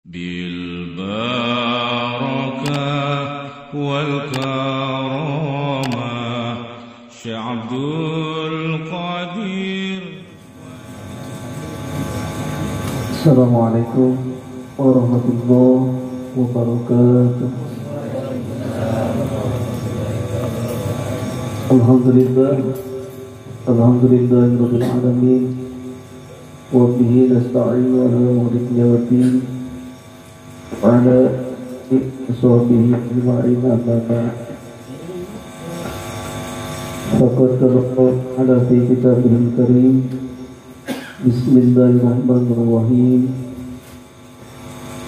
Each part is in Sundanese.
بالبركة والكرامة Syekh Abdul Qadir. Assalamualaikum warahmatullahi wabarakatuh. Alhamdulillah, alhamdulillahirabbil alamin, wa bihi nasta'inu ala umuri dunya waddin, wa ala sahbihi ajma'in, amma ba'd. Faqad qala ala fi kitabihil karim, bismillahirrahmanirrahim.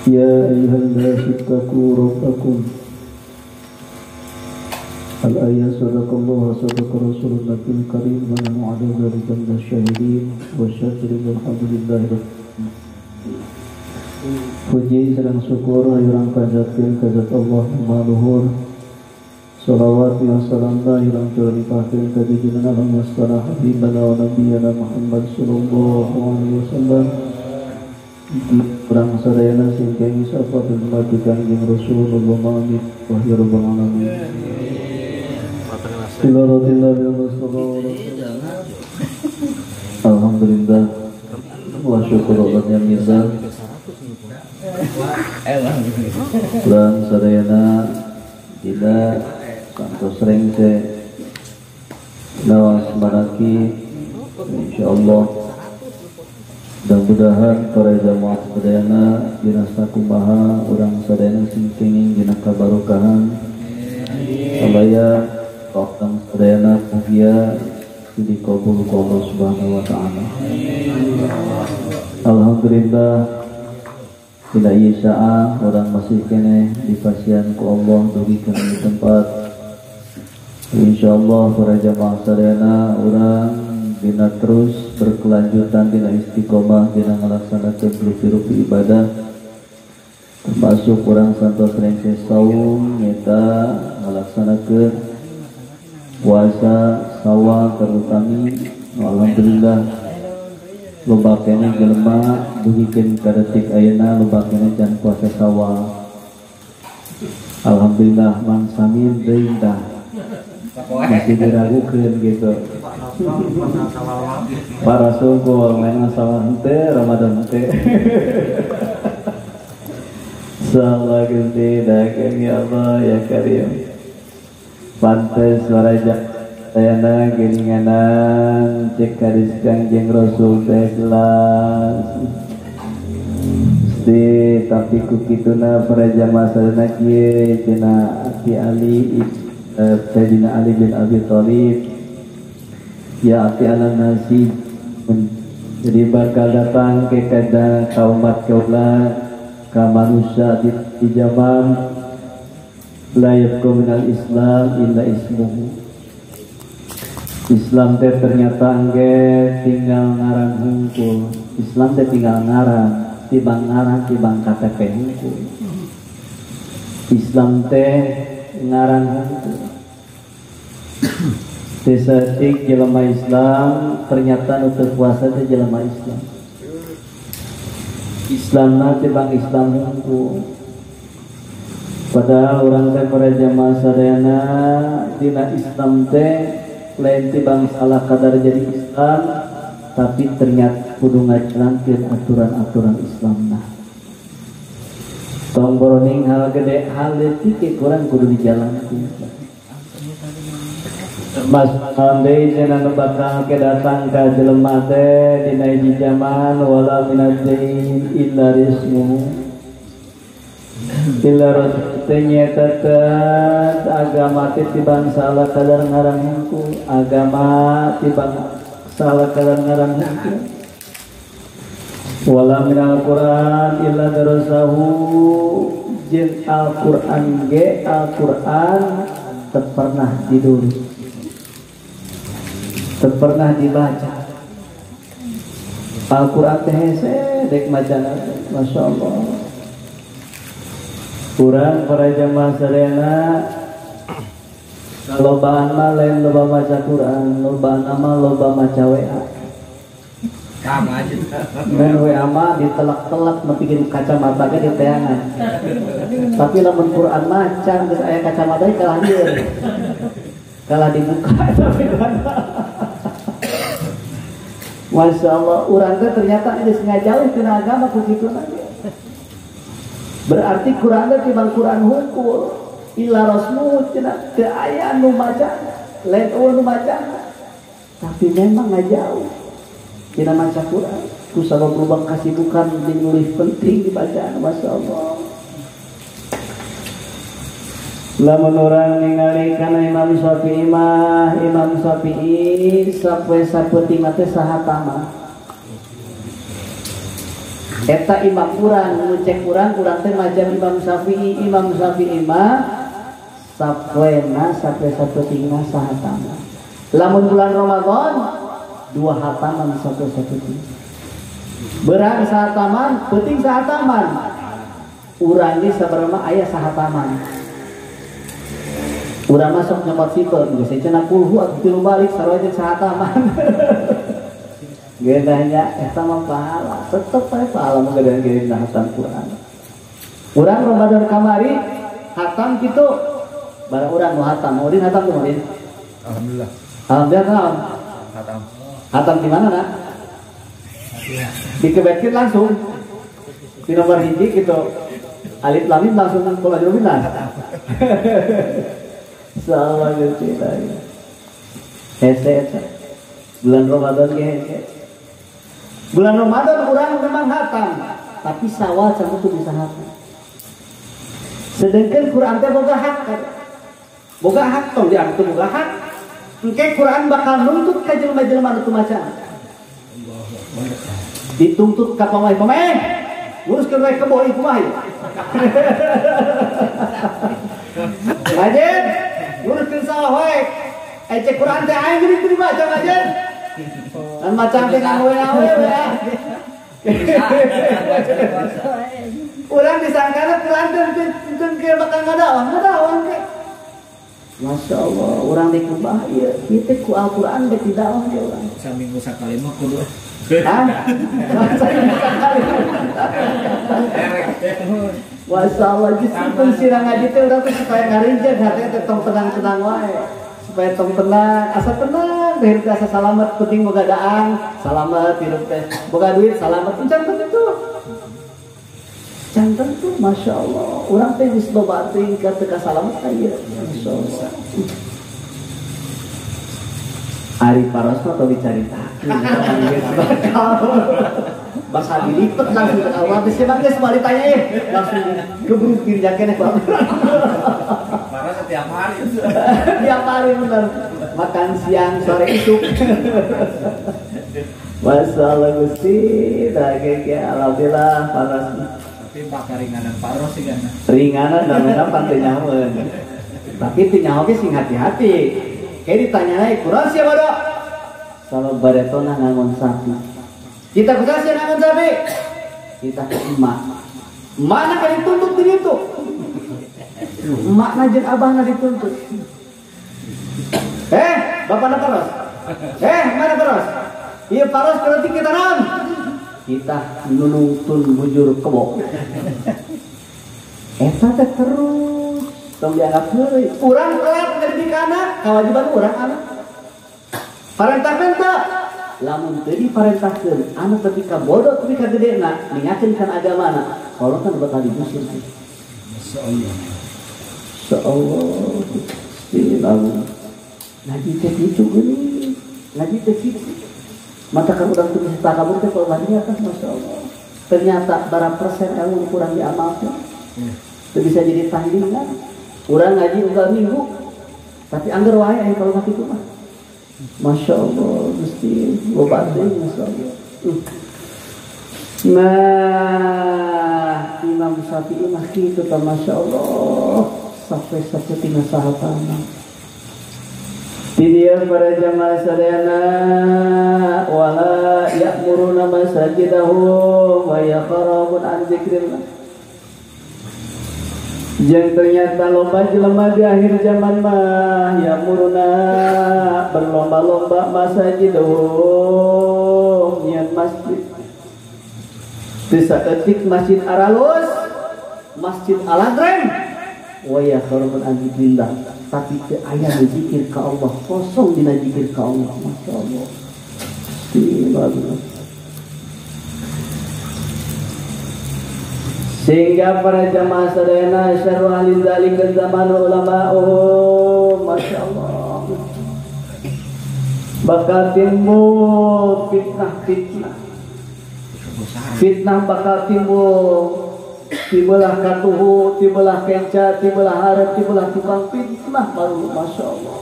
Ya ayyuhan nasu ittaqu rabbakum. Al-ayat. Sadaqallahu wa sadaqa rasulul karim wa nahnu ala dzalika minasy syahidin wa syakirin, walhamdulillahi rabbil alamin. Puji sareng syukur hayurang panjatkeun ka zat Allah Maha Luhur. Salawat wa salam hayurang curipahkeun ka junjungan Mustafa habibana wa nabiyana Muhammad sallallahu alaihi wasallam. Urang sadayana sing kenging syafaat umat Kanjeng Rasulullah amin wa ya rabbal alamin. Alhamdulillah wa syukur Allah mizan. Lan sadayana dina santos rengse lawas maraki insyaallah. Mudah-mudahan para jamaah sadayana dina sakumaha urang sadayana sing kenging dina kabarokahan. Alaya urang sadayana mugia dikabul ku Allah Subhanahu wa taala. Alhamdulillah dina ieu saat urang masih keneh dipasihan ku Allah dugi ka tempat. Insyaallah para jamaah sadayana urang dina terus berkelanjutan dina istiqomah dina ngalaksanakeun rupi-rupi ibadah, termasuk urang santos rengse saum nyata ngalaksanakeun puasa Sawal terutami. Alhamdulillah loba keneh jelema dugikeun ka detik ayeuna loba keneh can puasa Sawal. Alhamdulillah mang samin deui tah masih diragukeun gitu. Para sungkul main masalah henteu Ramadan henteu. Salah Gusti dakeun ya Allah ya Karim. Pantes waraja dayana geuninganan cek hadis Kangjeng Rasul teh jelas. Gusti tapi ku kituna para jamaah sadayana kieu cenah Aki Ali Sayyidina Ali bin Abi Thalib, ya ati ala nasi. Jadi bakal datang ke kada kaumat kaula ka manusia di zaman la yabqa minal Islam illa ismuhu. Islam teh ternyata engge tinggal ngaran hungkul. Islam teh tinggal ngaran, tibang ngaran tibang KTP hungkul. Islam teh ngaran hungkul. Desatik jelema Islam ternyata nu teu puasa teh jelema Islam. Islamna tibang Islam hungkul. Padahal urang teh para jamaah sadayana dina Islam teh lain tibang salah kadar jadi Islam, tapi ternyata kudu ngajalankeun aturan-aturan Islamna. Tong boroning hal gede hal leutik kurang kudu dijalankeun. Mas andai cenah nu bakal ke datang ka jelema teh dina hiji jaman wala minadin illa rismuhu illa rasulunya teh agama teh tibang salah kadar ngaran hungkul, agama tibang salah kadar ngaran hungkul. Wala minal Qur'an illa darasahu, jeung Al-Qur'an ge Al-Qur'an teu pernah tidur, teu pernah dibaca. Al-Qur'an teh hese dek macana, masyaallah. Kurang para jamaah sadayana lobaan mah lain loba maca Quran, lobaan mah loba maca WA. Sama aja. Men WA mah ditelak-telak nepikeun kacamata ge diteangan. Tapi lamun Quran mah can geus aya kacamata kalah lieur. Kalah dibuka tapi Masya Allah, urang teh ternyata geus ngajauh tina agama ku kitu ge. Berarti Quran teh timbang Quran hungkul. Ila rasmu cenah teu aya nu maca, lain eueuh nu maca. Tapi memang ngajauh tina maca Quran. Ku sabab loba kasibukan jeung leuwih penting dibacaan, Masya Allah. Lamun urang ningali kana Imam Syafi'i mah, Imam Syafi'i sapoe sapeuting teh sahatama. Eta imam urang, nu cek urang, urang teh majam Imam Syafi'i, Imam Syafi'i mah sapoena sapoe sapeutingna sahatama. Lamun bulan Ramadan dua hataman sapoe sapeuting. Berang sahataman, peuting sahataman. Urang ge sabarama aya sahataman. Urang masuk nyokot sipel, geus cenah kulhu atuh tilu balik sarua jeung sahataman. Geunahnya eta mah pahala, tetep bae pahala mah geunah geunah hatam Quran. Urang Ramadan kamari hatam kitu. Barang urang nu hatam, Udin hatam tuh Udin. Alhamdulillah. Alhamdulillah naon? Hatam. Hatam di mana, Nak? Dikebetkeun langsung. Di nomor hiji gitu. Alif lam mim langsung kula jawabin. Sama gitu hese hese. Bulan Ramadan ge hese. Bulan Ramadan urang memang hatam, tapi sawal can teu bisa hatam. Sedangkan Quran teh boga hak kan. Boga hak tong dianggap teu boga hak. Engke Quran bakal nuntut ka jelema-jelema nu teu maca. Dituntut ka pamaeh-pamaeh. Nguruskeun we kebo ieu kumaha ieu. Ngajen, nguruskeun sawah wae. Cek Quran teh aing geuning teu dibaca ngajen. Dan macan teh nganggo we we. Urang disangkana Quran teh teu teu bakal ngadawah, ngadawah ke. Masya Allah, urang dikubah ieu, ieu teh ku Al-Qur'an beh didawah ge urang. Saminggu sakali mah kudu. Hah? Saminggu sakali. Masya Allah, justru fungsi ngaji teh urang teh supaya ngarinjeg hate teh tong tenang-tenang wae. Supaya tong tenang, asa tenang, hirup teh asa salamet, penting boga daang, salamet hirup teh. Boga duit salamet, can tentu. Can tentu, Masya Allah. Urang teh geus loba teuing ka teu kasalamet ka ieu. Masya Allah. Ari paros mah tong dicaritakeun. Bakal dilipet langsung ke awal. Geus mah geus balik tanya ye. Langsung gebruk dirinya keneh ku. Paros setiap hari. Tiap hari bener. Makan siang sore itu. Masya Allah Gusti, dah ge alhamdulillah paros. Tapi bakal ringanan paros sih kan. Ringanan dan memang teu nyahoeun. Tapi teu nyaho ge sing hati-hati. Kayak ditanya kurang siapa dok? Kalau baretona ngangon sapi. Kita kusa siapa ngangon sapi? Kita ke emak. Emak nak dituntut di situ. Emak na jeung abah na dituntut. Bapak na paros. Mana paros? Iya paros berarti kita non. Kita nunungtun bujur kebo. Eta teh terus. Tong dianggap heureuy. Urang telat ngadidik anak, kewajiban urang anak. Parentahkeun teu? Lamun teu diparentahkeun, anak tepi ka bodoh tepi ka gedena, ningakeun kan agamana, kalau kan bakal digusur. Masyaallah. Masyaallah. Bismillah. Ngaji teh kitu geuning. Ngaji teh kitu. Mata kan urang teu bisa takabur teh kalau ngaji atas masyaallah. Ternyata barang persen ilmu kurang diamalkeun. Teu bisa jadi tandingan. Urang ngaji unggal minggu, tapi angger wae aya kalau mah kitu mah. Masya Allah, Gusti, loba teuing Masya Allah. Nah, Imam Syafi'i mah kitu tah Masya Allah, sampai saeuting sahatana. Di dieu para jamaah sadayana wala ya'muruna masajidahum wa yakharabun an dzikrillah. Jeung ternyata loba jelema di akhir zaman mah ya'muruna berlomba-lomba masajidahum nyian masjid. Teu saeutik masjid aralus, masjid alagrem. Wa ya kharabun an zikrillah, tapi teu aya nu zikir ka Allah, kosong dina zikir ka Allah. Masya Allah. Sehingga para jamaah sadayana syarru ahli zalika zaman ulama'uhum. Masya Allah. Bakal timbul fitnah-fitnah. Fitnah bakal timbul. Tibelah katuhu, tibelah kenca, tibelah harap, tibelah tukang fitnah baru. Masya Allah.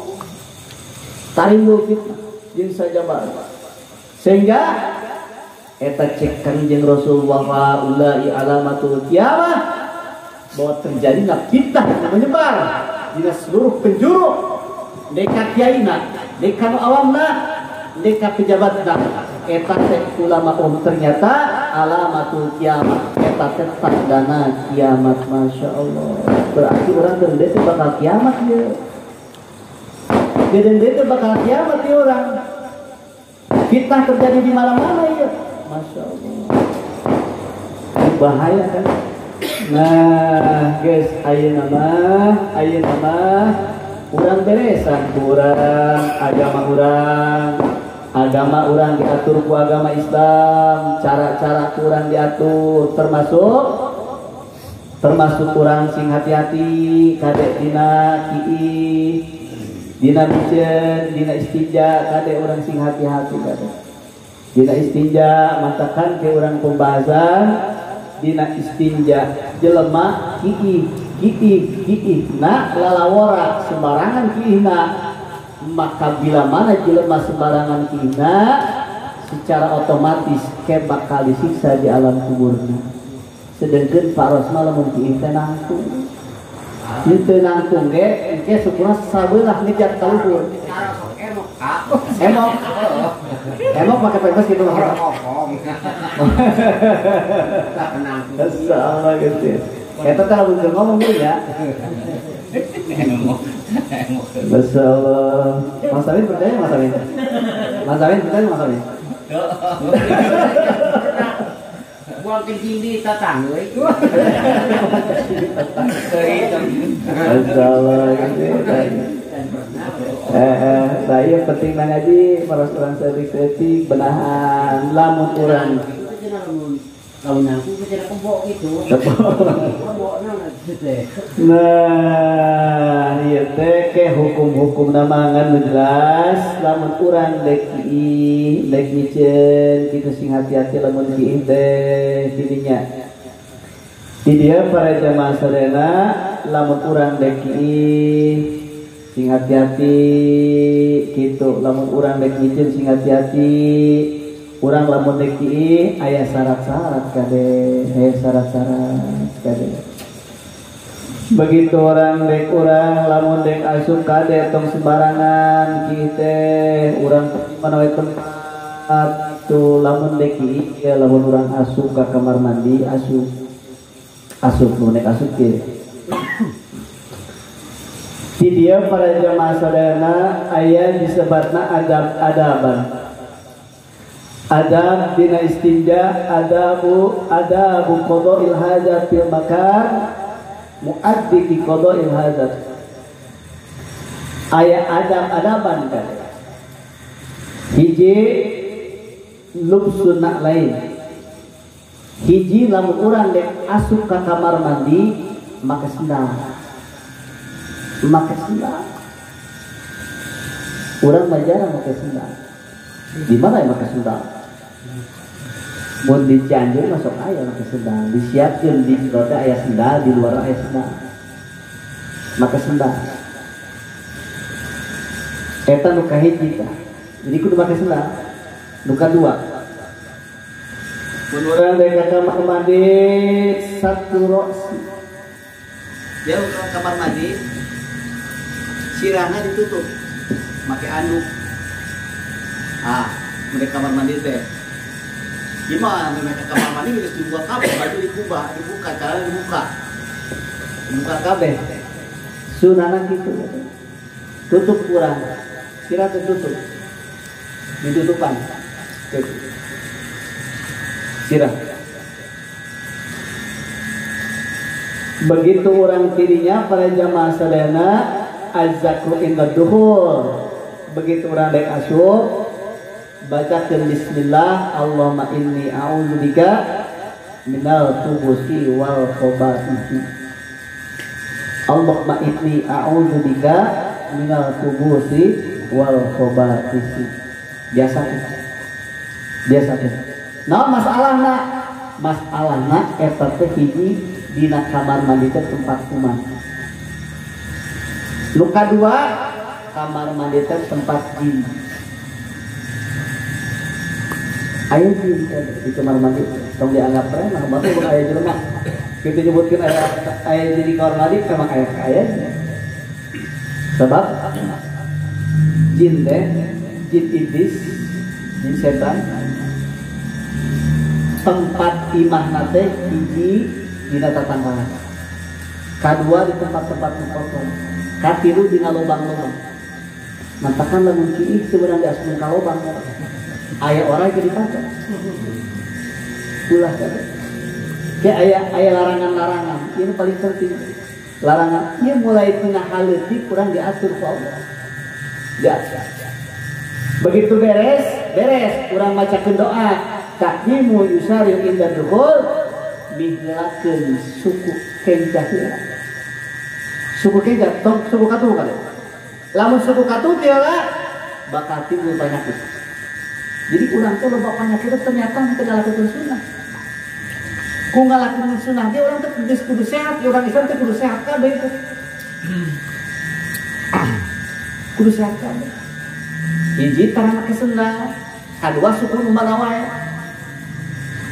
Tarimbul fitnah jeung sajabah. Sehingga eta cek Kangjeng Rasulullah wa ulai alamatul kiamah, bahwa terjadinya fitnah yang menyebar di seluruh penjuru, deka kiaina, deka nu awamna, deka pejabatna. Eta teh ulama ternyata alamatul kiamah, eta teh tandana kiamat. Masya Allah. Berarti orang gede teh bakal kiamat ya. Gede teh bakal kiamat ya orang. Fitnah terjadi di mana-mana ya. Masya Allah. Ini bahaya kan. Nah guys, ayeuna mah urang beresan kurang agama urang. Agama urang diatur ku agama Islam, cara-cara kurang diatur, termasuk urang sing hati-hati kadek dina kiih, dina miceun, dina istinja, kadek urang sing hati-hati kadek. Dina istinja matakan ke urang pembahasan dina istinja jelema kiih kiih kiih na lalawora sembarangan kiihna. Maka bila mana jelema sembarangan kiihna secara otomatis ke bakal disiksa di alam kuburna. Sedangkan Pak Rosma lamun kiih teh nangtung. Ieu teu nangtung ge engke sukuna sabelah ngejat ka luhur. Emok. Emok pakai pempes gitu loh. Salah gitu. Eta teh lamun ngomong deui ya. Emok. Masya Allah. Mas Amin percaya Mas Amin? Mas Amin percaya Mas Amin? Buang kencing di tatang euy. Masya Allah gitu. Saya penting ngaji para orang sedik-sedik benahan lamun urang. Nah, ieu teh ke hukum-hukum namangan nu jelas lamun urang dek kiih, dek miceun kitu sing hati-hati lamun kiih teh tidinya. Di dieu para jamaah sadayana lamun urang dek kiih sing hati-hati kitu, lamun urang dek miceun sing hati-hati. Urang lamun dek kiih aya syarat-syarat kade, aya syarat-syarat kade. Begitu orang dek urang lamun dek asup kade tong sembarangan kiih teh urang mana we tempat tu lamun dek kiih ya lamun urang asup ka kamar mandi asup asup nu dek asup kieu. Di dieu para jamaah sadayana aya disebatna adab-adaban. Adab dina istinja, adabu qada'il hajat fil makan muaddi bi qada'il hajat. Aya adab-adaban kan. Hiji lubsun lain. Hiji lamun urang dek asup ka kamar mandi make sendal. Make sendal. Urang mah jarang make sendal. Di mana ya make sendal? Mun di Cianjur masuk aya make sendal, disiapkeun di kota aya sendal, di luar aya sendal. Make sendal. Eta nu kahiji tah. Jadi kudu make sendal. Nu kadua. Mun urang dek ka kamar mandi satu roksi. Dia urang kamar mandi sirahna ditutup make anduk. Ah, mereka kamar mandi teh. Gimana mereka kamar mandi geus dibuka kabeh, baju dibuka, dibuka, celana dibuka. Dibuka kabeh. Sunana kitu. Tutup kurang. Sirah tertutup. Ditutupan. Gitu. Sirah. Begitu orang tirinya para jamaah sadayana azzakru inda duhur. Begitu orang dek asup bacakeun bismillah Allahumma inni a'udzubika minal khubuthi wal khaba'ith. Allahumma inni a'udzubika minal khubuthi wal khaba'ith. Biasa. Biasa. Nah, masalahna eta teh hiji dina kamar mandi teh tempat kuman. Nu kadua kamar mandi teh tempat jin. Aya jin di kamar mandi tong dianggap remeh, batur mun aya jelema. Kitu nyebutkeun aya jin di kamar mandi memang aya. Sebab jin teh jin iblis, jin setan tempat imahna teh hiji dina tatangkalan, kadua di tempat-tempat kotor, katilu dina lobang-lobang. Mantakan lamun kiih teu meunang diasupkeun ka lobang. Aya orang jadi pacar. Ulah kabeh. Kayak aya larangan-larangan, ini paling penting. Larangan ieu mulai tina haleutik kurang diatur ku Allah. Diatur. Begitu beres, urang macakeun doa. Takdimu yusari inda dukhul mihlakeun suku kenca heula. Suku kenca tong suku katuh kali. Lamun suku katuh teh bakal timbul penyakit. Jadi urang teh loba penyakit ternyata teu ngalakukeun sunnah. Ku ngalakukeun sunnah ge urang teh geus kudu sehat, urang Islam teh kudu sehat kabeh itu. Kudu sehat kabeh. Hiji tara make sendal, kadua suku nu mana wae.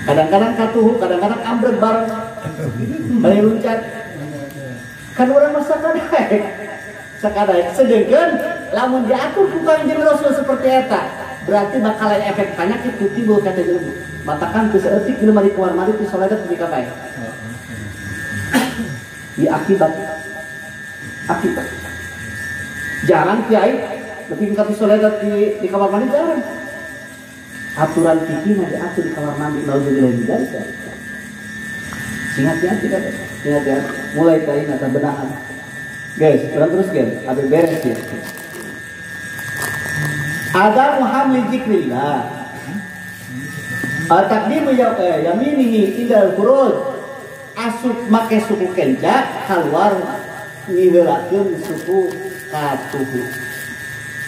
Kadang-kadang katuhu, kadang-kadang ambrek bareng. Bari luncat. Kan urang mah sakadaek. Sakadaek sedengkeun lamun diatur ku Kangjeng Rasul seperti eta, berarti bakal aya efek penyakit timbul ka teh jelema. Matakan teu saeutik jelema di kamar mandi teu salat teu kapae. Di akibat. Akibat. Jarang kiai lebih ka teu salat di kamar mandi jarang. Aturan fikih mah diatur di kamar mandi nauzubillah min dzalik. Sing hati-hati kan, sing hati-hati. Mulai tadi nata benahan. Guys, urang terus guys, abe beres ya. Ada muhamli zikrillah. Taqdimu yaminihi indal khuruj. Asup make suku kenca keluar ngiheulakeun suku katuhu.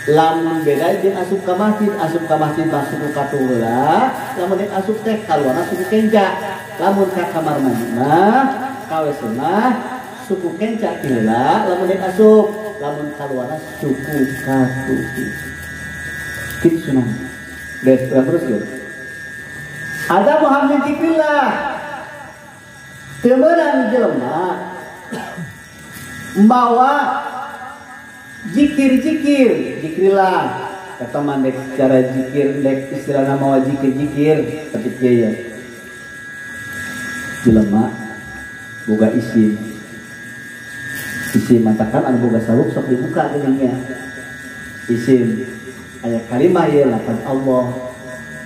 Lamun beda jeung asup ka masjid mah suku katuh heula, lamun dek asup teh kaluarna suku kenca. Lamun ka kamar mandi mah ka WC mah suku kenca heula, lamun dek asup, lamun kaluarna suku katuh. Kitu sunah. Guys, terus guys. Ada Muhammad zikrillah. Teu meunang jelema mawa zikir-zikir, zikrillah. Eta mah dek cara zikir, dek istilahna mawa zikir-zikir, tapi kieu ya. Jelema boga isim. Isim matakan anu boga saruk sok dibuka geuning nya. Isim aya kalimah ieu lafaz Allah.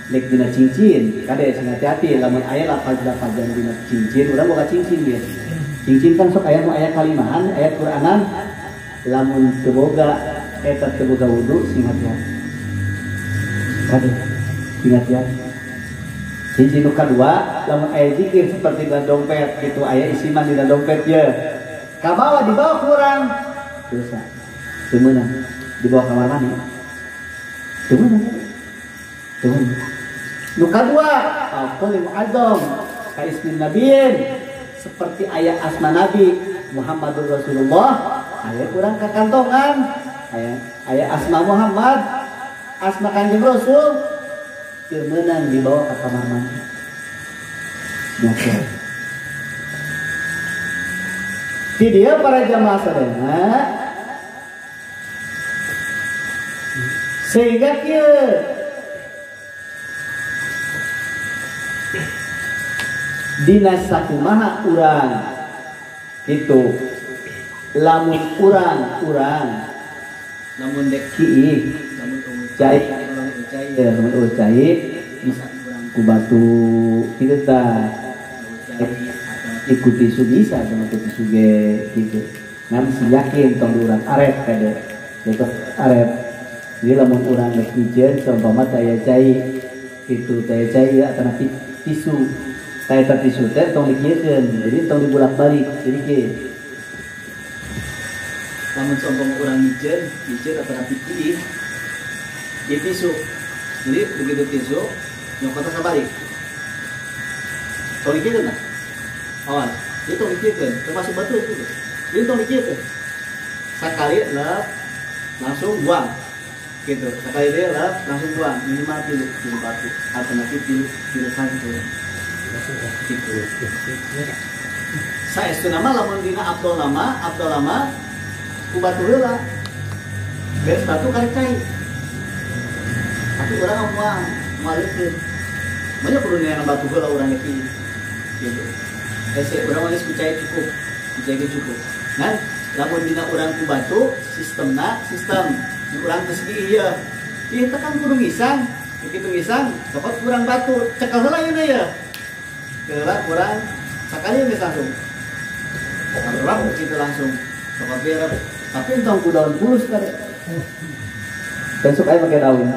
Dek dina cincin, kade sing hati-hati lamun aya lafaz-lafazan dina cincin, urang boga cincin ge. Cincin kan sok aya nu aya kalimahan, ayat Qur'anan. Lamun teu boga eta teu boga wudu sing hati-hati. Kade sing hati-hati. Hiji nu kadua lamun aya zikir seperti dalam dompet kitu aya isiman di dalam dompet ye. Kabawa dibawa kurang dosa. Teu meunang dibawa kamar mandi. Teu meunang. Teu meunang. Nu kadua alqul mu'azzam ka ismin nabiyyin seperti aya asma nabi Muhammadur Rasulullah. Aya kurang ke kantongan, aya asma Muhammad, asma Kanjeng Rasul, teu meunang dibawa ke kamar mandi. Nyata. Di dia para jamaah sadayana sehingga kieu dina sakumaha urang kitu lamun urang lamun dek kiih lamun cai cai ya lamun cai bisa kurang ku batu kitu tah ikuti tisu bisa sama tisu ge gitu. Ngan si yakin tong urang arep kade. Gitu arep. Jadi lamun urang geus miceun saumpama taya cai kitu taya cai atanapi tisu. Taya tisu teh tong dikieukeun. Jadi tong dibulak-balik. Jadi kieu. Lamun saumpama urang miceun, miceun atanapi kieu. Ieu tisu. Jadi begitu tisu nyokotna sabalik. Tong dikieukeun tah. Awas, itu tong dikieukeun, termasuk batu itu. Jadi tong dikieukeun. Sakali lep langsung buang. Gitu. Sekali dia lep langsung buang, minimal tilu batu alternatif tilu kancil. Gitu. Saestu nama lamun dina abdol lama ku batu heula. Beres batu karek cai. Tapi urang moal leukeun. Banyak kudu neangan batu heula urang iki. Gitu. Hese urang mah geus ku cai cukup. Ku cai cukup. Ngan lamun dina urang ku batu sistemna sistem urang geus ieu. Ieu teh kan kudu ngisang, begitu ngisang cokot kurang batu, cekel heula yeuna ye. Heula kurang sakali geus langsung. Urang begitu langsung cokot biar tapi entong ku daun bulus kade. Besok aya make daun.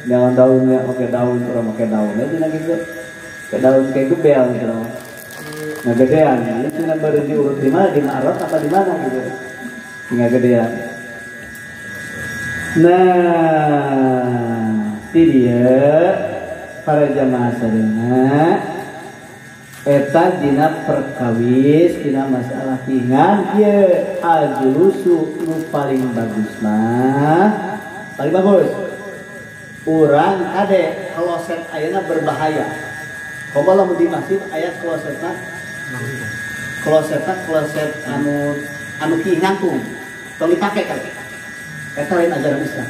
Jangan daunnya pakai daun, orang pakai daun aja lagi gitu. Kayak daun kayak gebel gitu. Nah gedean, ini cuma baru diurut di mana, di Maret apa di mana gitu. Tinggal gedean. Nah, ini dia para jamaah sadayana eta dina perkawis dina masalah pingan ieu al-julusu nu paling bagus mah paling bagus. Urang kade kloset ayeuna berbahaya. Komo lamun di masjid aya klosetna kloset anu ki nangtung. Tong dipake kali. Eta lain ajaran Islam.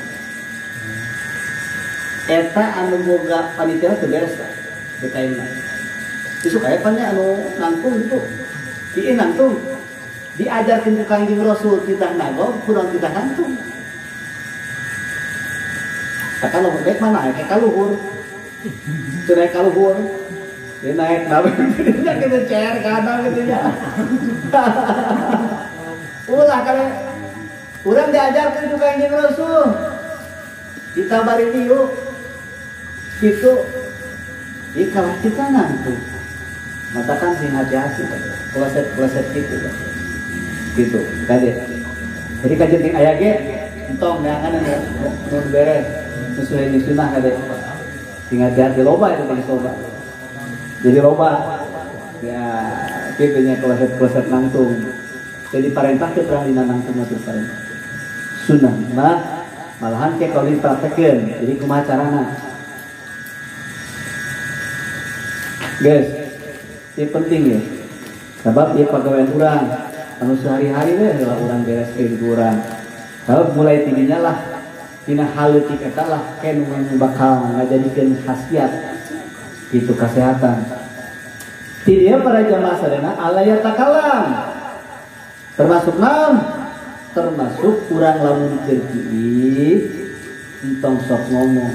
Eta anu boga panitia teu beres lah. BKM mah. Isuk aya pan nya anu nangtung gitu. Kieu nangtung. Diajarkeun ku Kangjeng Rasul titah nagog kurang titah nangtung. Kata lo naik mana? Naik ka luhur. Itu naik ka luhur. Dia naik nabi jadinya gitu cair kadang gitu ya. Ulah kali. Urang diajarkan juga Kangjeng Rasul. Kita bari diuk. Gitu. Ih kalau kita ngantuk. Mata kan sing hati-hati kloset-kloset gitu. Gitu, kade. Jadi kajian ting aya ge entong neangan nu beres. Sesuai jeung sunnah kade. Sing hati-hati loba itu teh loba. Jadi loba. Ya, kitu nya kloset-kloset nangtung. Jadi parentah teu pernah dina nangtung mah teu parentah. Sunnah mah malahan ke kalau dipraktekeun. Jadi kumaha carana? Guys, ini penting ya. Sebab ieu pagawean urang anu sehari-hari we heula urang bereskeun ku urang. Sebab mulai tidinya lah dina haleutik eta lah ken bakal ngajadikeun khasiat gitu kesehatan. Ti dieu para jamaah sadayana ala yatakalam. Termasuk naon? Termasuk urang lamun keur kieu entong sok ngomong.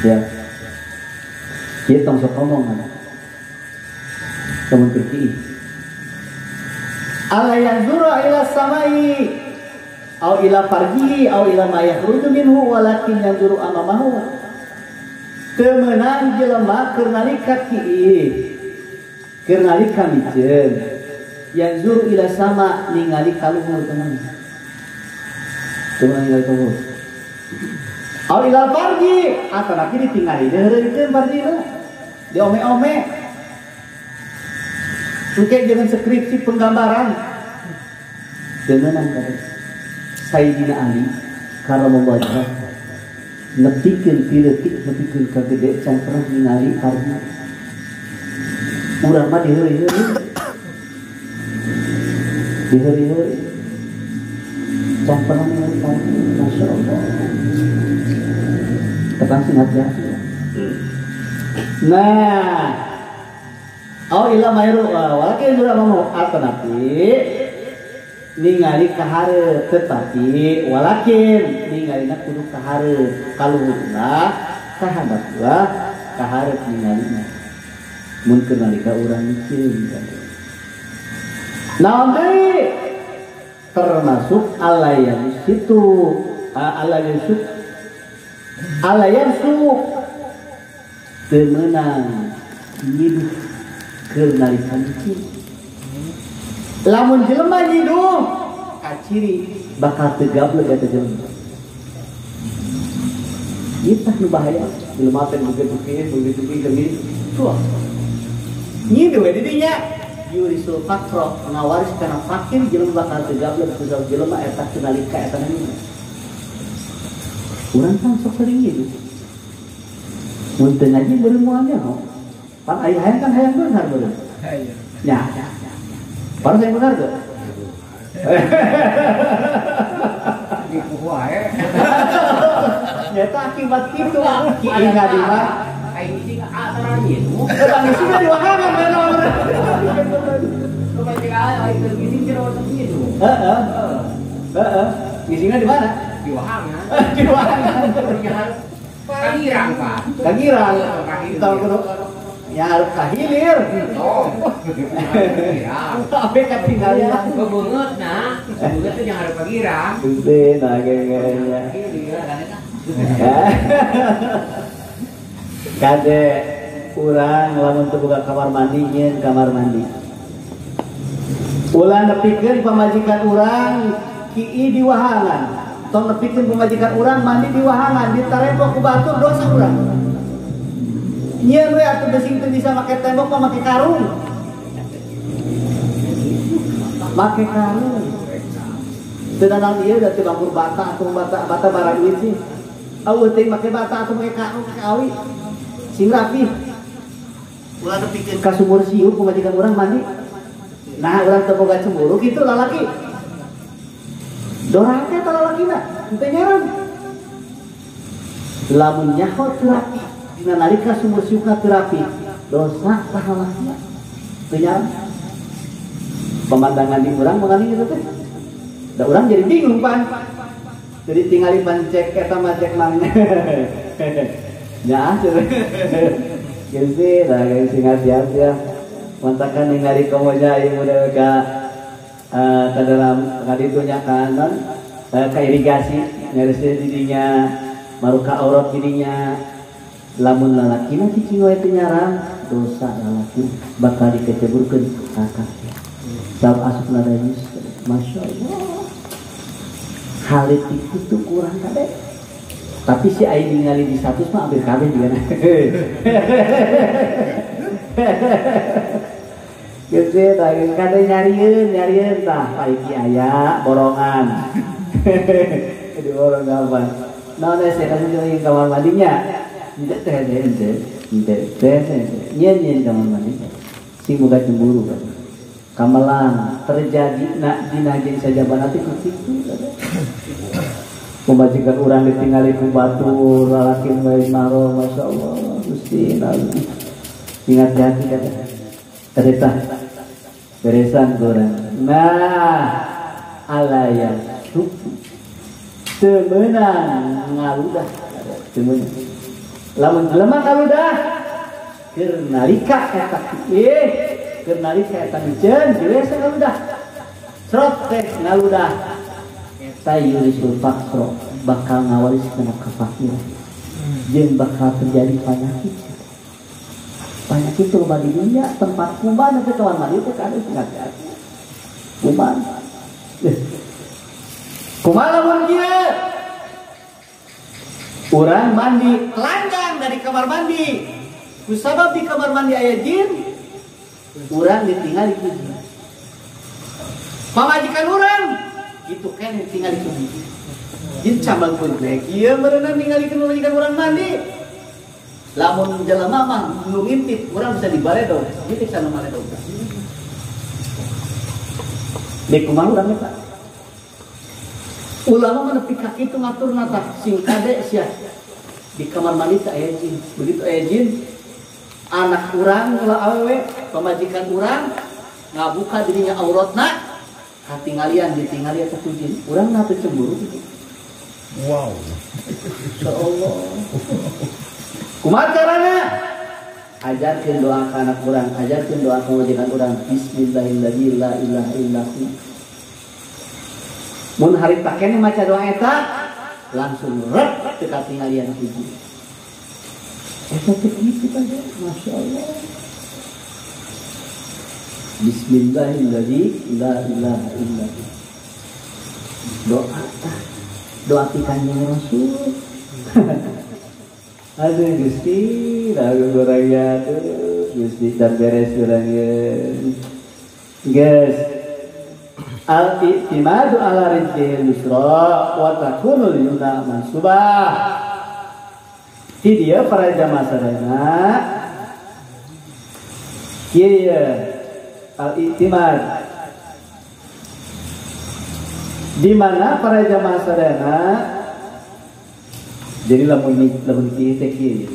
Ya. Kieu tong sok ngomong kan. Lamun keur kieu. Ala yanzura ila samai au ila farjihi au ila ma yakhruju minhu walakin yanzuru amamahu. Teu meunang jelema keur nalika kieu. Keur nalika miceun. Yanzuru ila sama ningali ka luhur teman. Teu meunang ningali ka luhur. Au ila farji atanaki ditingali deureukeun farjina. Diome-ome. Engke jangan skripsi penggambaran. Teu meunang kade. Sayyidina Ali karamallahu wajhah nepikeun ti leutik nepikeun ka gede can pernah ningali farji. Urang mah diheureuy-heureuy. Diheureuy-heureuy. Can pernah ningali farji, Masya Allah. Tekan sing hati-hati. Nah, au ila mayru walakin jura mau atanapi ningali ka hareup tetapi walakin ningalina kudu ka hareup kaluhurna ka handap ulah Kaharep ningalina. Mun keur nalika urang miceun kade. Naon deui? Termasuk alayan situ, alayan suk, alayan suk teu meunang nyiduh keur nalika miceun. Lamun jelema nyiduh kaciri bakal teu gablek eta jelema. Ieu tah nu bahaya, jelema teh begitu kieu tuh. Nyiduh we di dinya yurisul fakro ngawaris kana fakir jelema bakal teu gablek kusabab jelema eta teu nalika eta nyiduh. Urang kan sok sering nyiduh. Mun teu ngaji beureum moal nyaho. Pan aya hayang kan hayang beunghar beureum. Nya. Baru saya benar tuh. Di wae. Nyata akibat kitu ki inga di mah. Aing sih atara nyiduh. Eta ngising di wahangan bener. Coba cek aing teu ngising jero nyiduh. Heeh. Heeh. Ngisingna di mana? Di wahangan. Di wahangan. Kagirang, Pak. Kagirang. Tong kudu ya harus kahilir. Oh. Tapi ketinggalan bebeungeut nah. Bebeungeut teh jangan harus kagirang. Gede nah kayaknya. Kade urang lamun teu boga kamar mandi nyieun kamar mandi. Ulah nepikeun pamajikan urang kii di wahangan. Tong nepikeun pamajikan urang mandi di wahangan ditarembok ku batur dosa urang. Nyieun we atuh besing teu bisa make tembok mah make karung. Make karung. Teu naon ieu da teu bangkur bata atau bata barang duit sih. Eueuh teh make bata atau make karung make awi. Sing rapi. Ulah nepikeun ka sumur siu pamajikan urang mandi. Nah, urang teu boga cemburu kitu lalaki. Dorake eta lalakina, henteu nyaran. Lamun nyaho teu rapi, dina nalika sumur siukna teu rapi, dosa tah lalakina. Teu nyaran. Pemandangan di urang mengalih kitu teh. Da urang jadi bingung pan. Jadi tingali pancek eta mah cek mang. Ya, gitu lah, guys, hati-hati ya. Mantakan ningali komoja ieu model ka dalam kaditunya kanon ka irigasi nyarisnya didinya maruka aurat didinya lamun lalakina cicing wae teu nyarang dosa lalaki bakal dikeceburkeun ka kafir. Sabab asupna najis. Masya Allah. Halit itu tuh kurang kade. Tapi si aing ningali di status mah hampir kabeh juga. Gitu tah kade nyarieun tah paiki aya borongan. Di borong gampang. Naon teh saya kasih kamar mandinya. Henteu teh henteu. Henteu teh nyieun kamar mandi. Sing boga cemburu kan. Kamelang terjadi nak dina jeung sajabana teh kitu. Pemajikan urang ditinggali ku batur lalaki bae maro masyaallah Gusti ingat hati kata cerita beresan kurang nah alaya suku teu meunang ngaludah teu meunang lamun jelema ngaludah keur nalika eta keur nalika eta miceun biasa ngaludah serot teh ngaludah eta yurisul fakro bakal ngawaris kana kafakiran jeung bakal terjadi penyakit. Penyakit itu loba di dunia tempat kuman teh kamar mandi teh kade hati-hati kuman. Kumaha lamun kieu? Urang mandi telanjang dari kamar mandi. Kusabab di kamar mandi aya jin, urang ditinggali ku jin. Pamajikan urang itu kan ditinggali ku jin. Jin cambang pun teh kieu meureunna ningalikeun pamajikan urang mandi. Lamun jelema mah nu ngintip urang bisa dibaledog, jin bisa nu maledog. Di kumaha urang eta? Ulama mah nepi ka kitu ngaturna tah sing kade sia. Di kamar mandi teh aya jin. Begitu aya jin, anak urang ulah awewe, pamajikan urang ngabuka dirinya auratna, katinggalian ditinggali eta ku jin. Urang na teu cemburu kitu. Wow. Insyaallah. Kumaha carana? Ajarkeun doa ka anak urang, ajarkeun doa ka majikan urang. Bismillahirrahmanirrahim, la ilaha illahu. Mun harita keneh maca doa eta langsung rek teu katinggalian hiji. Eta teh kitu teh, Masya Allah. Bismillahirrahmanirrahim, la ilaha illallah. Doa tah, doa ti Kanjeng Rasul. Aduh Gusti, lagu urang ya, aduh Gusti dan beres urang ye. Geus. Al-i'timadu ala rijlil yusra wa takunul yumna mansubah. Ti dieu para jamaah sadayana. Kieu al-i'timad. Di mana para jamaah sadayana? Jadi lamun kieu teh kieu.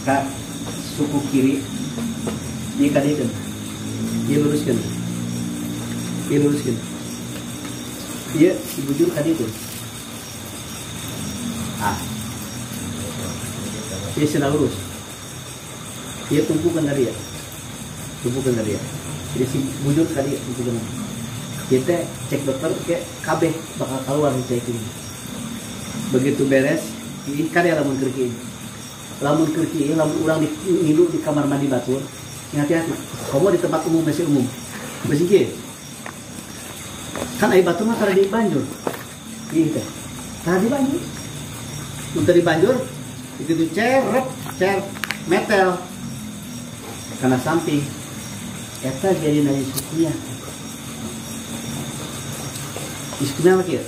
Ka suku kiri ieu ka dieu, ieu luruskeun. Ieu luruskeun. Ieu dibujur ka dieu. Ah. Ieu cenah lurus. Ieu tumpukan dari ya. Tumpukan dari ya. Jadi si bujur ka dieu tumpukan. Ieu teh cek dokter ke kabeh bakal keluar cek ini. Begitu beres, ieu ka dieu lamun keur kieu. Lamun keur kieu, lamun urang di ngilu di kamar mandi batur, ingat-ingat mah, komo di tempat umum masih umum. Masih kieu. Kan ai batur mah tara di banjur. Ieu teh. Tara di banjur. Mun teu di banjur, itu cerep, cer metel. Karena samping eta jadi najis hukumnya. Hukumnya apa kieu?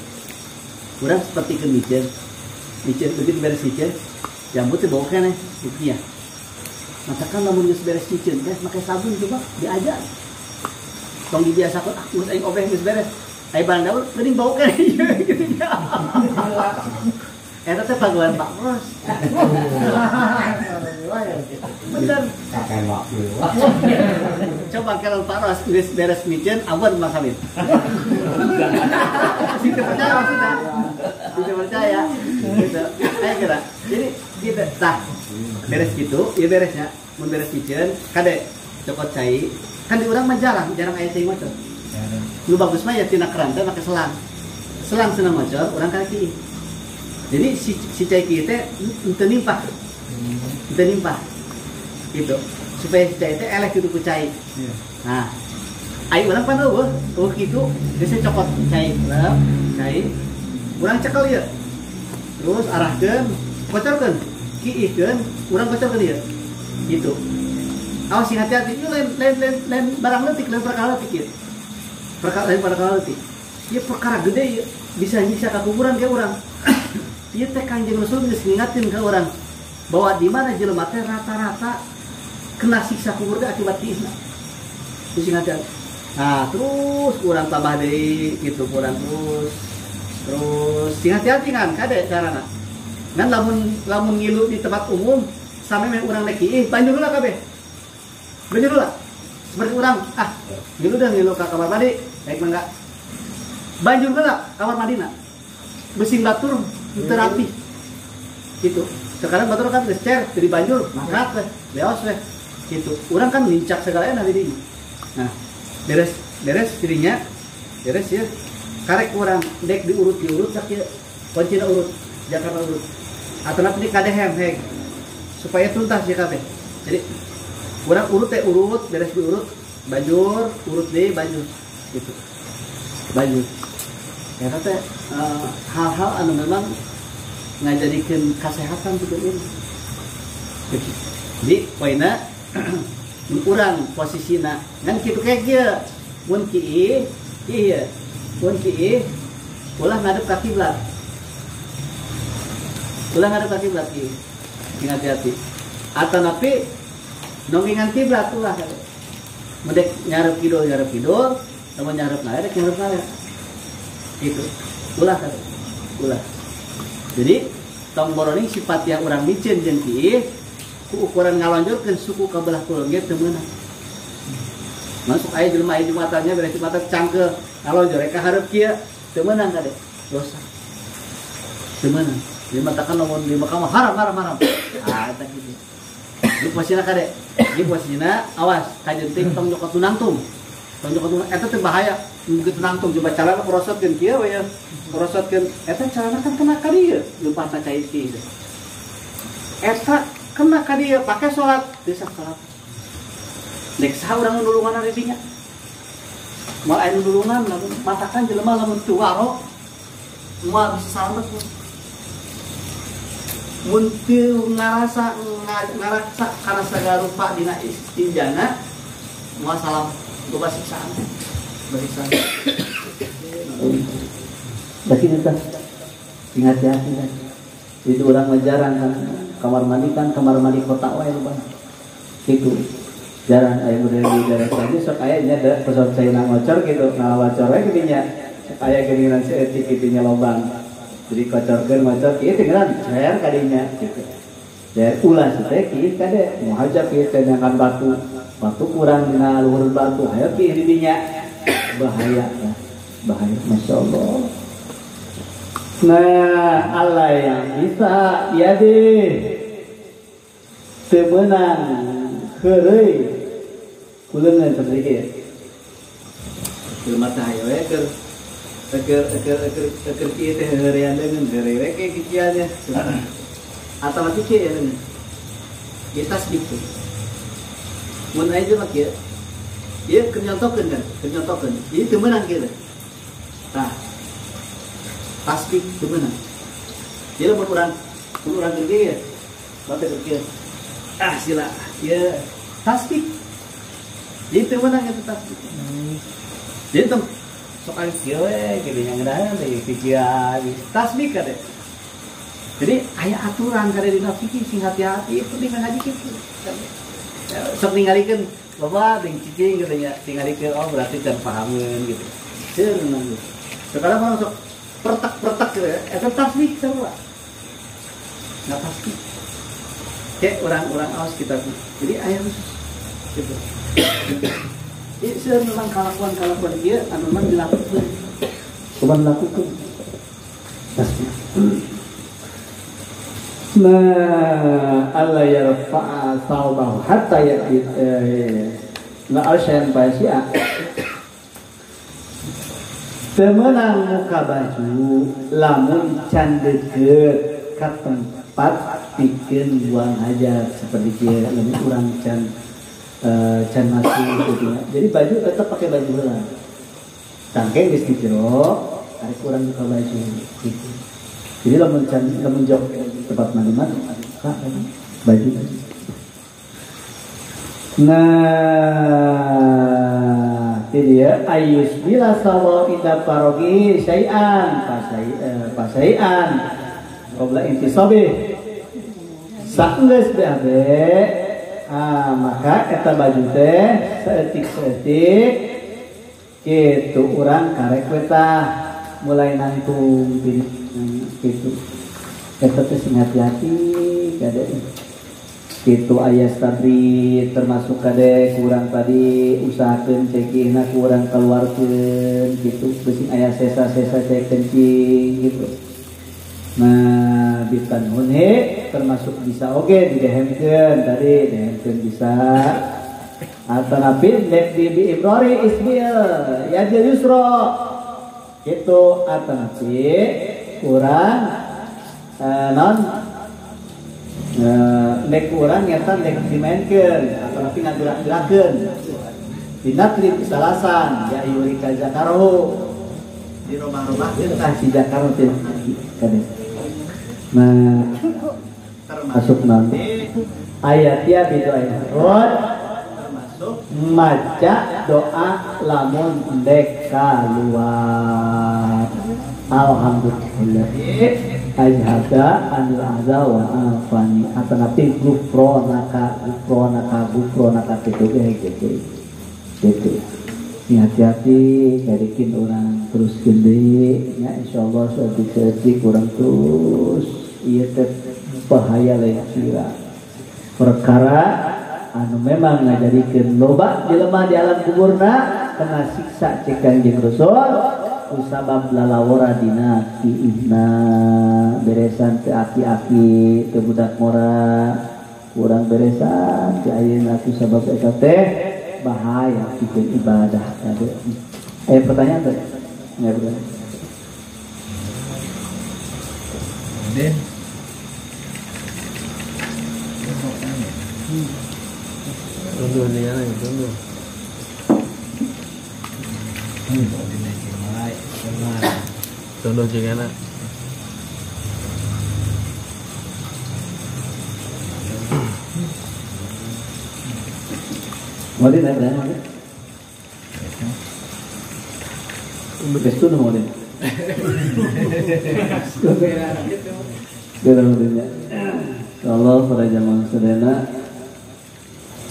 Urang seperti ke miceun. Miceun begitu beres miceun, jambu teh bau keneh hukumnya. Matakan lamun geus beres miceun teh make sabun coba diajar. Tong dibiasakeun ah geus aing obeh geus beres. Ai barang daun geuning bau keneh gitu nya. Eta teh pagawean Pak Ros. Bener. Coba kalau Pak Ros geus beres miceun awan mah kawin. Sing teu percaya maksudna. Sing teu percaya. Gitu. Ayo kira. Jadi gitu tah. Beres gitu, ieu beresnya. Mun beres miceun kade cokot cai. Kan di urang mah jarang, jarang aya cai ngocor. Nu bagus mah ya tina keran teh make selang. Selang senang ngocor, urang kaki. Jadi si cai kieu teh henteu nimpah. Henteu nimpah. Gitu. Supaya si cai teh eleh kitu ku cai. Nah, ai urang pan eueuh, eueuh kitu geus cokot cai, cai. Urang cekel ieu. Terus arahkeun, kocorkeun, kiihkeun, urang kocorkeun ieu. Gitu. Awas sing hati-hati, ieu lain barang leutik, lain perkara leutik ieu. Perkara lain perkara leutik. Ieu perkara gede ieu, bisa nyiksa ka kuburan ke urang. Ieu teh Kanjeng Rasul geus ngingatin ke orang bahwa di mana jelema teh rata-rata kena siksa kubur teh akibat kiihna. Terus ingat. Nah, terus urang tambah deui gitu, urang terus terus sing hati-hati kan kade carana. Ngan lamun ngilu di tempat umum sampe meh urang rek kiih banjur heula kabeh. Banjur heula. Seperti urang ah ngilu dah ngilu ka kamar mandi, baik mangga. Banjur heula kamar mandina. Besing batur terapi gitu. Sekarang batur kan geus cer dari banjur, mangkat weh, leos weh. Gitu. Urang kan nincak segalanya di dinya. Nah, beres dirinya. Beres ya. Karek urang dek diurut-diurut sak ieu. Kuncina urut, Jakarta urut. Atanapi di kadehem heg. Supaya tuntas ya kabeh. Jadi urang urut teh urut, beres diurut, banjur, urut deui banjur. Gitu. Banjur. Eta teh hal-hal anu memang ngajadikeun kasehatan gitu ini. Jadi poinna mun urang posisina ngan kitu kayak kieu. Mun kieu ieu, mun kieu ulah ngadep ka kiblat. Ulah ngadep ka kiblat kieu. Sing hati-hati. Atanapi nongingan kiblat ulah kade. Mun dek nyarep kidul, lamun nyarep ngaler dek nyarep ngaler. Gitu. Ulah kade. Ulah. Jadi tong boroning sifat yang urang miceun jeung kieu ku ukuran ngalonjorkeun suku ka belah kulon ge teu meunang. Masuk aya jelema aya jumatannya beres jumatan cangkeul ngalonjor ka hareup kieu teu meunang kade dosa. Teu meunang. Di matakan lamun di Mekah mah haram haram haram. Ah eta kitu. Di posisina kade. Di posisina awas kajenting tong nyokot tunangtung. Tong nyokot tunang eta teh bahaya. Begitu nangtung coba calana korosotkeun kieu we ya. Korosotkeun eta calana kan kena ka dieu leumpatna cai kieu. Eta kena ka dieu pake salat, bisa salat. Dek saha urang nulungan ari dinya. Moal aya nulungan lamun matakan jelema lamun teu waro moal bisa salamet. Mun teu ngarasa ngarasa kana sagala rupa dina istinjana moal salam loba siksaan. Barisan. Tapi kita ingat ya, itu orang jarang kan kamar mandi kan kamar mandi kota wae loba. Gitu. Jarang aya model di daerah tadi sok aya nya da pesawat saya ngocor gitu, ngawacor we kitu nya. Sok aya geuningan saeutik kitu nya lobang. Jadi kocorkeun ngocor kieu tinggalan cair kadinya gitu. Ya ulah teh kieu kade moal haja kieu teh nyangan batu. Batu kurang dina luhur batu hayo kieu di dinya. Bahaya ya. Bahaya Masya Allah. Nah Allah yang bisa ya deh temenang heureuy kuleungeun seperti kieu. Jelema teh hayo we keur keur keur keur keur kieu teh heureuyan deungeun heureuy we kieu kikiannya. Atawa kieu ya deungeun. Ieu tasbih teh. Mun aya jelema kieu ieu keur nyontokeun kan, keur nyontokeun. Ieu teu meunang kieu teh. Tah. Tasbih teu meunang. Ieu lamun urang keur kieu ya. Bate keur kieu. Ah sila, ieu tasbih. Jadi teu meunang eta tasbih. Jadi tong sok aya kieu we kieu nya ngeunaheun teh pikiran tasbih kade. Jadi aya aturan kade dina fikih sing hati-hati penting ngaji kitu. Sok ningalikeun bapak ting cicing gitu nya tingalikeun oh berarti can pahameun gitu. Seureun gitu. Sekarang mah sok pertek-pertek gitu ya. Eta tasbih sarua. Enggak pasti. Kayak orang-orang awas kita. Jadi aya khusus gitu. Jadi seueur memang kalakuan-kalakuan ieu anu memang dilakukeun. Kumaha dilakukeun? Tasbih. Nah, Allah yarfa'a thawbahu hatta ya'ti la arsyan basya. Temenang muka baju lamun can deukeut ka tempat pikeun buang hajat seperti kieu lamun urang can can masuk gitu. Jadi baju tetap pakai baju heula. Tangke geus dijero, arek urang buka baju gitu. Jadi lamun can lamun jauh tempat mandi mah baju. Nah, jadi ya ayus bila sawa inda parogi syai'an pasai'an qabla intisabi saenggeus BAB maka eta baju teh saeutik-saeutik kitu urang karek we tah mulai nangtung kitu. Eta teh sing hati-hati kade. Kitu aya sabri termasuk kade kurang tadi usahakeun cekihna kurang keluarkeun kitu beusi aya sesa-sesa cek kencing gitu. Nah, bitan hunhe termasuk bisa oge didehemkeun tadi dehemkeun bisa atanapi nek di bi ibrari isbil yadil yusra gitu atanapi kurang non nek urang nyata nek dimainkeun atanapi ngagerak-gerakeun dinatri salasan ya yurika zakaro di rumah-rumah tah si zakaro teh kade. Nah, termasuk nanti ayat ya bidu ayat termasuk maca doa lamun ndek kaluar. Alhamdulillah azhaba anil adza wa afani atanapi gufronaka gufronaka gufronaka gitu gitu gitu. Ini hati-hati jadikin orang terus gede ya insyaallah saeutik-saeutik orang terus ieu teh bahaya lain sira perkara anu memang ngajadikeun loba jelema di alam kuburna kena siksa cek Kangjeng Rasul kusabab lalawara dina kiihna beresan teu aki-aki teu budak ngora kurang beresan ti ayeuna kusabab eta teh bahaya pikeun ibadah tadi. Pertanyaan teh? Ya pertanyaan. Den. Tunggu nih ya, tunggu. Tunggu jengana. Mau di naik berapa? Bestu mau di. Allah para jamaah sadayana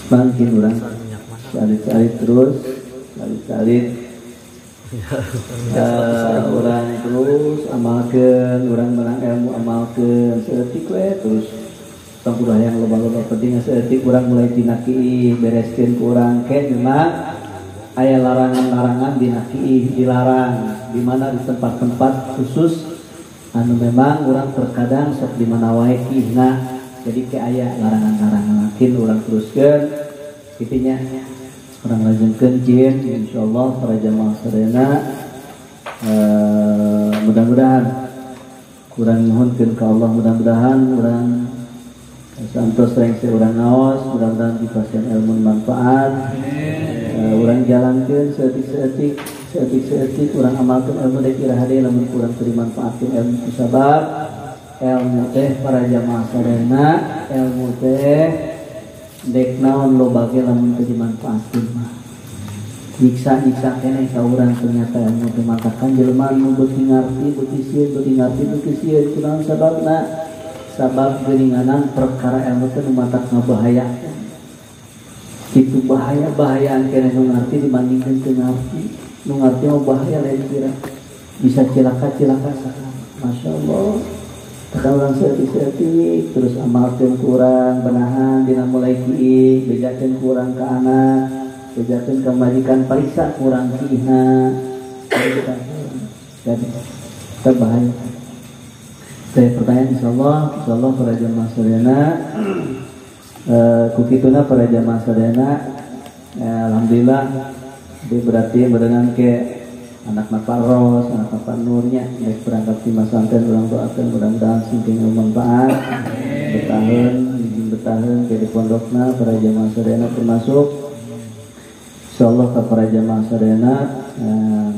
bangkit urang salit-salit terus salit-salit urang terus amalkeun urang menang ilmu amalkeun saeutik we terus tong kudu hayang loba-loba penting saeutik urang mulai dina kiih bereskeun ku urang ke memang aya larangan-larangan dina kiih dilarang di mana di tempat-tempat khusus anu memang urang terkadang sok di mana wae kiihna jadi ke aya larangan-larangan makin urang teruskeun kitinya urang lajengkeun jin insyaallah para jamaah sadayana mudah-mudahan urang nyuhunkeun ka Allah mudah-mudahan urang santos rengse urang ngaos mudah-mudahan dipasihan ilmu manfaat urang jalankeun saeutik-saeutik saeutik-saeutik urang amalkeun ilmu dek iraha deui lamun kurang teu dimanfaatkeun ilmu kusabab ilmu teh para jamaah sadayana ilmu teh dek naon loba ge lamun teu dimanfaatkeun mah nyiksa-nyiksa keneh ka urang ternyata ilmu teh matakan jelema nu beuki ngarti beuki sieun beuki ngarti beuki sieun kunaon sababna sabab geuninganan perkara ilmu teh nu matak ngabahayakeun kitu bahaya-bahayaan keneh nu ngarti dibandingkeun teu ngarti nu ngarti mah bahaya lain kira bisa cilaka-cilaka sakana masyaallah. Tekan urang saeutik-saeutik terus amalkeun kurang benahan dina mulai kiih bejakeun kurang ka anak bejakeun ka majikan pariksa kurang kiihna jadi terbahaya. Saya pertanyaan insyaallah para jamaah sadayana kukituna para jamaah sadayana alhamdulillah dia berarti berenang ke anak Pak Ros, anak Pak Nurnya baik berangkat di masanten urang doakeun mudah-mudahan sing manfaat bertahun bertahun ke di pondokna para jamaah sadayana termasuk insyaallah ka para jamaah sadayana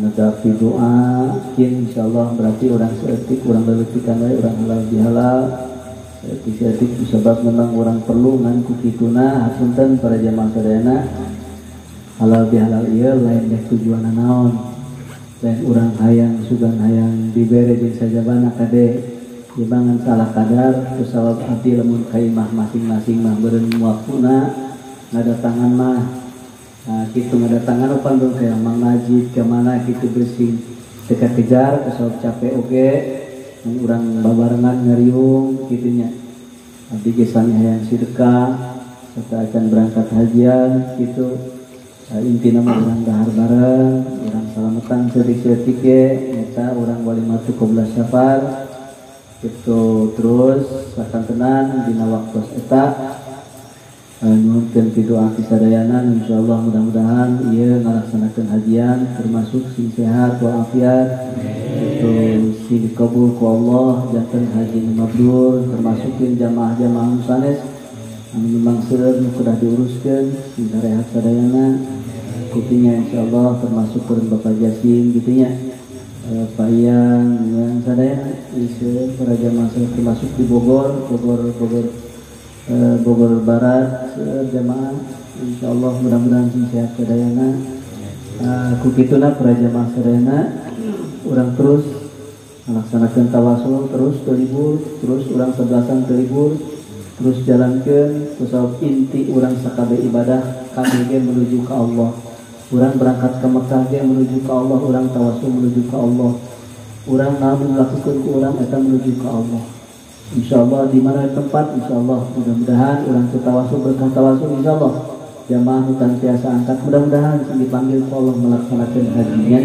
nedapi doa kin insyaallah berarti urang saeutik urang leutikkan wae urang halal bihalal saeutik-saeutik sebab memang urang perlu ngan ku kituna hapunten para jamaah sadayana halal bihalal ieu lain dek tujuanna naon lain urang hayang sugan hayang dibere jeung sajabana kade dibangan salah kadar kusabab abdi lamun ka imah masing-masing mah beureun waktuna ngadatangan mah nah, kitu ngadatangan opan dong kayak Mang Najib ke mana kitu bersih teu kejar kusabab capek oge mun urang babarengan ngariung kitunya abdi ge sami hayang sedekah serta acan berangkat hajian kitu intina mah urang dahar bareng urang salamatan saeutik-saeutik ge eta urang walimatu qabla safar gitu terus sakantenan dina waktu eta nyuhunkeun pidoa ti sadayana insyaallah mudah-mudahan ieu ngalaksanakeun hajian termasuk sing sehat walafiat itu sing dikabul ku Allah janten haji nu mabrur termasuk jamaah-jamaah sanes anu memang seueur nu kedah diuruskeun sing sarehat sadayana kutinya insyaallah termasuk kurang Bapak Jasim gitunya Pak Yang yang sadayana ieu para jamaah termasuk di Bogor Bogor Bogor Bogor Barat jamaah insyaallah mudah-mudahan sing sehat sadayana kukituna para jamaah sadayana urang terus melaksanakan tawasul terus terlibur terus urang sebelasan terlibur terus jalankeun kusabab inti urang sakabeh ibadah kabeh menuju ka Allah. Urang berangkat ke Mekah ge menuju ka Allah, urang tawasul menuju ka Allah. Urang naon melakukeun ku urang eta menuju ka Allah. Insyaallah di mana tempat insyaallah mudah-mudahan urang tawasul berkah tawasul insyaallah jamaah hutan tiasa angkat mudah-mudahan sing dipanggil ku Allah melaksanakan hajinya.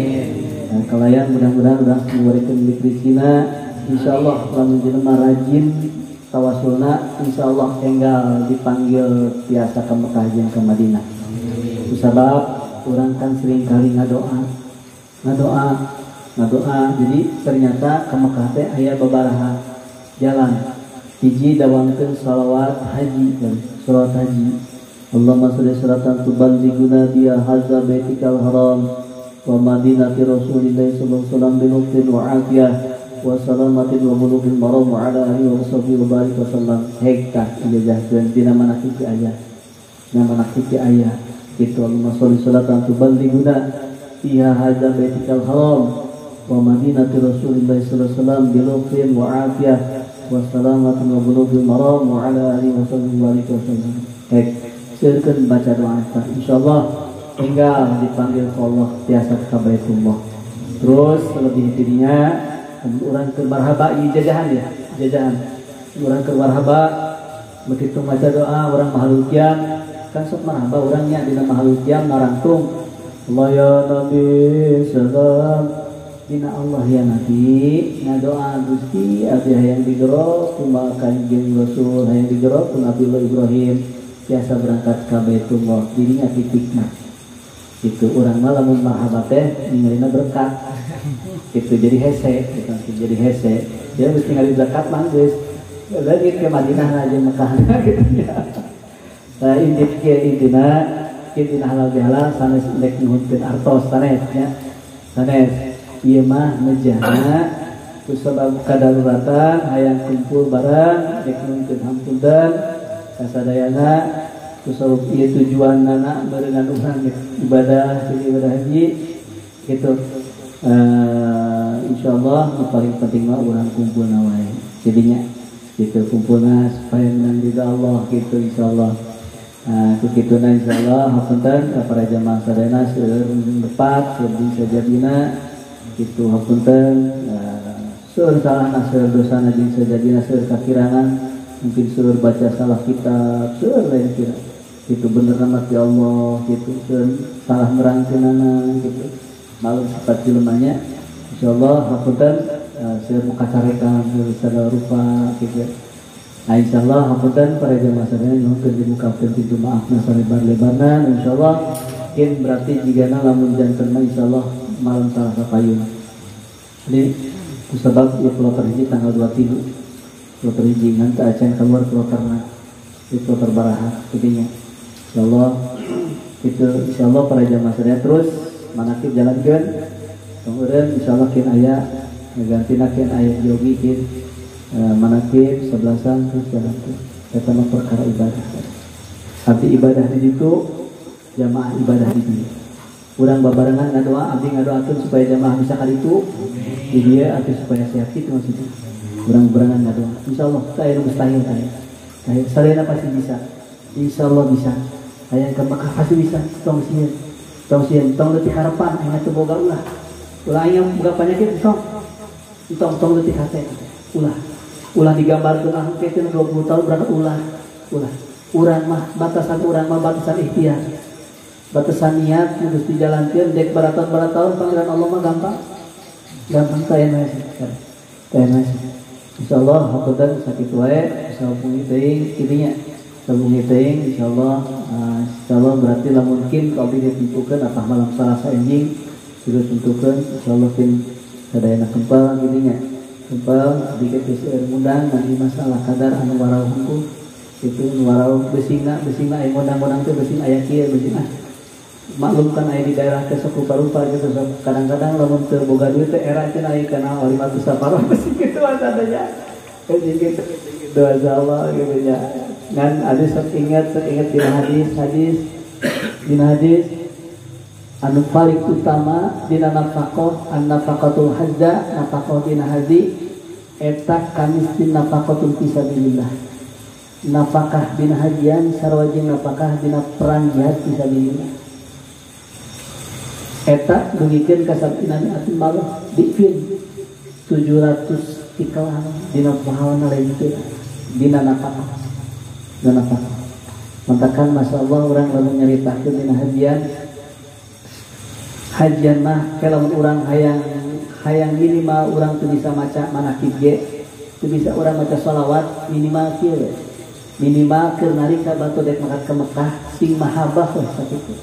Nah, kalayan mudah-mudahan urang memberikan milik rizkina insyaallah lamun jelema rajin tawasulna insyaallah enggal dipanggil tiasa ke Mekah jeung ke Madinah. Kusabab urang kan sering kali ngadoa jadi ternyata ke Mekah teh aya babaraha jalan hiji dawamkeun shalawat haji dan sholawat haji Allahumma sholli salatan tuballighuna biha hadza baitikal haram wa madinati rasulillahi sallallahu alaihi wasallam bi nutfin wa afiyah wa salamatin wa bulughil maram wa ala alihi wa sahbihi wa barik wa sallam. Hekta ijazahkeun dina manakib ti aya dina manakib ti aya kitu Allahumma sholli salatan tuballighuna biha hadza baitikal haram wa madinati rasulillahi sallallahu alaihi wasallam bi nutfin wa afiyah wa salamatin wa bulughil maram wa ala alihi wa sahbihi wa barik wa sallam. Hek silakan baca doa eta insyaallah hingga dipanggil ke Allah tiasa ke Baitullah. Terus lebih dirinya orang ke marhaba ieu jajahan ya, jajahan. Orang ke marhaba begitu maca doa orang mahalul qiyam kan sok marhaba orangnya dina mahalul qiyam narangtung Allah ya Nabi salam dina Allah ya Nabi ngadoa Gusti abdi hayang digero kumaha Kanjeng Rasul hayang digero ku Nabi Ibrahim biasa berangkat ke Baitullah dirinya titikna itu orang mah lamun marhaba teh ningalina berkat itu jadi hese gitu, jadi hese dia mesti ningali berkat mah geus lagi ke Madinah aja Mekah gitu ya. Nah intina intina halal bihalal sanes indek nyuhunkeun artos sanes nya sanes ieu mah mejana kusabab kadaruratan hayang kumpul bareng dek nyuhunkeun hampunten kasadayana kusabab ieu tujuannana barengan urang ibadah jadi ibadah haji gitu. Insyaallah nu paling penting mah urang kumpulna wae jadinya gitu kumpulna supaya menang ridha Allah gitu insyaallah. Nah kukituna insyaallah hapunten ka para jamaah sadayana seueur lepat seueur sajabina gitu hapunten seueur salahna seueur dosana jeung sajabina seueur kakirangan mungkin seueur baca salah kitab seueur lain kira gitu bener nama ya Allah gitu seueur salah merangkeunana gitu malu sifat jelemanya insyaallah hapunten seueur muka carekan seueur segala rupa gitu. Nah insyaallah hapunten para jamaah sadaya nyuhunkeun dibukakeun pintu maafna salebar-lebarna insyaallah kin berarti jigana lamun janten mah insyaallah malam Salasa payun. Jadi kusabab ieu kloter hiji tanggal 23 kloter hiji ngan teu acan keluar kloterna di kloter baraha jadinya insyaallah itu insyaallah para jamaah sadaya terus manakib jalankeun kemudian insyaallah kin aya ngagantina kin aya yogi kin manakib sebelasan terus jalankeun eta mah perkara ibadah. Abdi ibadah di ditu jamaah ibadah di dieu urang babarengan ngadoa abdi ngadoakeun supaya jamaah bisa ka ditu di dieu abdi supaya sehat kitu maksudnya urang babarengan ngadoa insyaallah teu mustahil teh sadayana pasti bisa insyaallah bisa hayang ka Mekah pasti bisa tong sieun tong leutik harapan aing teu boga ulah ulah aing boga panyakit tong tong tong leutik hate ulah ulah digambarkeun ah engke 20 tahun berangkat ulah ulah urang mah batasan ikhtiar batasan niat geus dijalankeun dek barataun-barataun panggilan Allah mah gampang gampang teh aya insyaallah hapunten sakitu wae sahubungi teuing kitu nya sahubungi teuing insyaallah insyaallah berarti lamun kin ka abdi ditentukeun atah malam Salasa enjing sudah tentukeun insyaallah kin sadayana kempal kitu nya kempal abdi geus seueur ngundang ngan masalah kadar anu warauh hukum itu nu warauh beusingna aya ngundang-ngundang teh beusing aya kieu beusing ah maklum kan aya di daerah teh sok rupa-rupa gitu sok kadang-kadang lamun teu boga duit teh era cenah aya kana 500 saparoh beusing kitu adanya beusing kitu gitu insyaallah gitu nya ngan ada sok ingat dina hadis dina hadis anu paling utama dina nafaqah an nafaqatul hajja nafaqah dina haji eta kamiskin nafaqatul fisabilillah nafaqah dina hajian sarua jeung nafaqah dina perang jihad fisabilillah eta dugikeun ka sabina mi'atin malah difin 700 Ikhlas dina pahalana lain teu dina nafkah. Dina nafkah. Mantakan Masya Allah urang lamun nyaritakeun dina hajian. Hajian mah ke lamun urang hayang minimal urang teu bisa maca manakib ge, teu bisa urang maca sholawat minimal kieu we. Minimal keur nalika batu dek mangkat ke Mekah sing mahabbah we sakitu.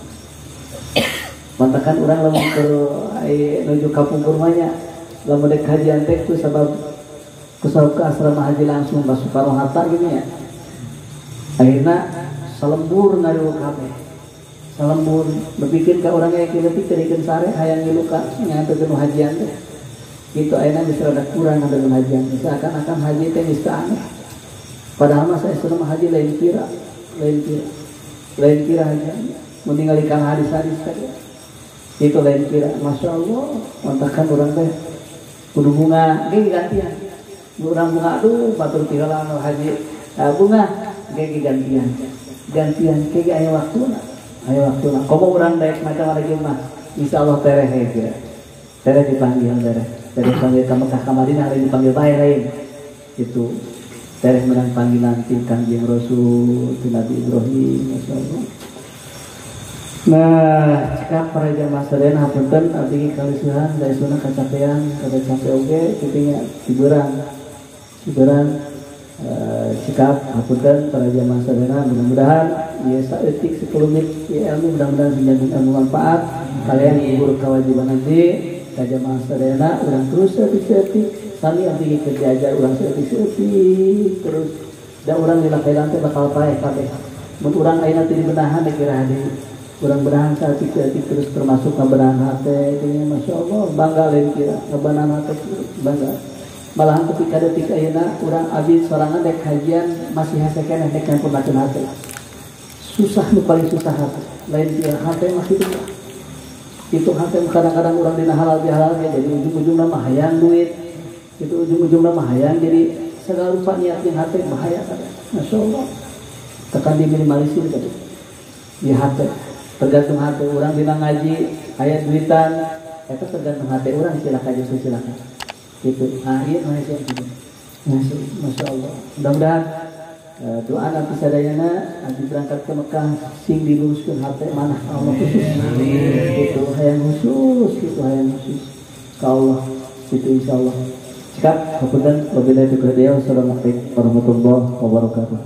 Mantakan urang lamun keur nuju ka pungkur mah nya lamun dek hajian teh ku sabab ke asrama haji langsung ka Soekarno Hatta gitu ya. Akhirna salembur ngariweuh kabeh. Salembur berpikir ka urang aya kieu leutik teuikeun sare hayang ngilu ka ngantekeun hajian teh. Gitu ayeuna geus rada kurang ngantekeun hajian. Seakan-akan haji teh geus aneh. Padahal mah saestuna mah haji lain kira, lain kira. Lain kira hajian. Mun ninggalikan hadis-hadis tadi. Itu lain kira. Masya Allah, mantakan urang teh kudu bunga ge gantian. Urang bunga aduh batur piheula haji bunga ge gantian. Gantian ke aya waktuna. Aya waktuna. Komo urang daek macam lagi mah insyaallah tereh kira. Tereh dipanggil tereh. Tereh dipanggil ka Mekah ka Madinah lain dipanggil bae lain. Itu tereh menang panggilan ti Kangjeng Rasul, ti Nabi Ibrahim, masyaallah. Nah, cekap para jamaah sadayana hapunten abdi kalisuhan da isuna kacapean, kada capek oge kitu nya tibeurang. Tibeurang sikap hapunten para jamaah sadayana mudah-mudahan ieu saeutik sakelumit ieu ilmu mudah-mudahan menjadi ilmu manfaat kalian gugur kewajiban nanti ka jamaah sadayana urang terus saeutik-saeutik sami abdi keur diajar urang saeutik-saeutik terus da urang lila kailan teh bakal paeh kabeh mun urang ayeuna teu dibenahan da kira deui urang benahan saeutik-saeutik terus termasuk ngabenahan hate teh masyaallah bangga lain kira ngabenahan hate bangga. Malahan ketika detik ayeuna urang abdi sorangan dek hajian masih hese keneh dek nyampurnakeun hate. Susah nu paling susah hate. Lain dia hate mah kitu. Itu hate kadang-kadang urang dina halal bihalal ge jadi ujung-ujungna mah hayang duit. Itu ujung-ujungna mah hayang jadi segala rupa niat jeung hate bahaya kadang. Masyaallah. Tekan diminimalisir tadi. Di hate tergantung hate urang dina ngaji aya duitan eta tergantung hate urang silakan jeung silakan. Gitu. Nah, iya Malaysia gitu. Masya Allah. Mudah-mudahan doa nanti sadayana nanti berangkat ke Mekah sing diluruskeun hate manah Allah khusus. Gitu, hayang khusus, gitu hayang khusus ka Allah. Gitu insyaallah. Cekap hapunten wabillahi taufiq wal hidayah. Wassalamualaikum warahmatullahi wabarakatuh.